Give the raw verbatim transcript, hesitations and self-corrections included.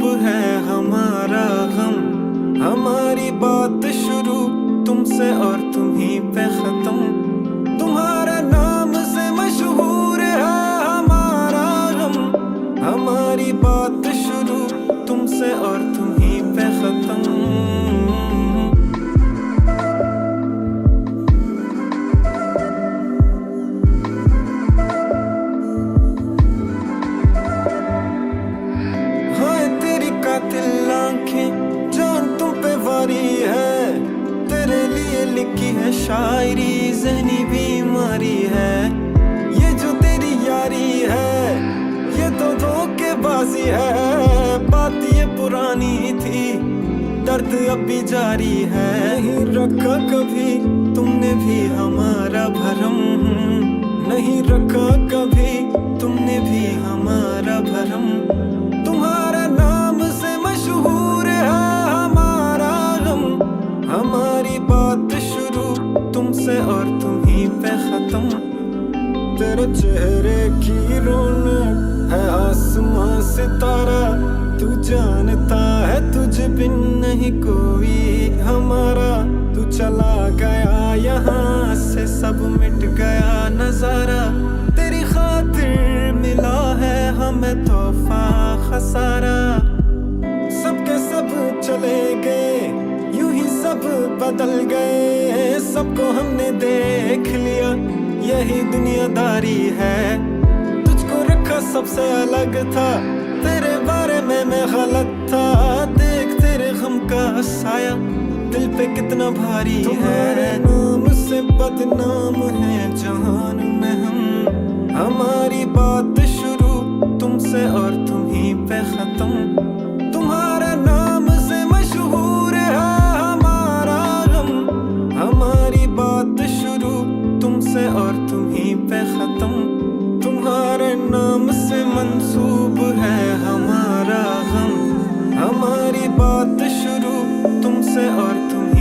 ہے ہمارا غم، ہماری بات شروع تم سے اور تمہیں پہ ختم۔ تمہارے نام سے مشہور ہے ہمارا غم، ہماری بات شروع تم سے اور تمہیں پہ ختم۔ ہائے تیری قاتل آنکھیں، جان تم پہ واری ہے، تیرے لیے لکھی ہے شاعری، ذہنی بیماری ہے یہ جو تیری یاری ہے، یہ تو دھوکے بازی ہے۔ بات یہ پرانی تھی، درد اب بھی جاری ہے۔ نہیں رکھا کبھی تم نے بھی ہمارا بھرم، نہیں رکھا کبھی تم نے بھی ہمارا بھرم۔ تمہارے نام سے مشہور ہے ہمارا غم، ہماری بات شروع تم سے اور تمہیں پہ ختم۔ تیرے چہرے کی رونق ہے آسماں ستارہ، تو جانتا ہے تجھ بن نہیں کوئی ہمارا۔ تو چلا گیا یہاں سے، سب مٹ گیا نظارہ۔ تیری خاطر ملا ہے ہمیں تحفہ خسارہ۔ سب کے سب چلے گئے، یوں ہی سب بدل گئے، سب کو ہم نے دیکھ لیا، یہی دنیا داری ہے۔ تجھ کو رکھا سب سے الگ تھا، تیرے بارے میں میں غلط تھا۔ دیکھ تیرے غم کا سایہ دل پہ کتنا بھاری ہے۔ تمہارے نام سے بدنام ہے جہان میں ہم، ہماری بات شروع تم سے اور تمہیں پہ ختم۔ تمہارے نام سے مشہور ہے ہمارا غم، ہماری بات شروع تم سے اور تمہیں پہ ختم۔ تمہارے نام سے منسوب ہے ہمارا غم، ہماری بات شروع تم سے اور تمہیں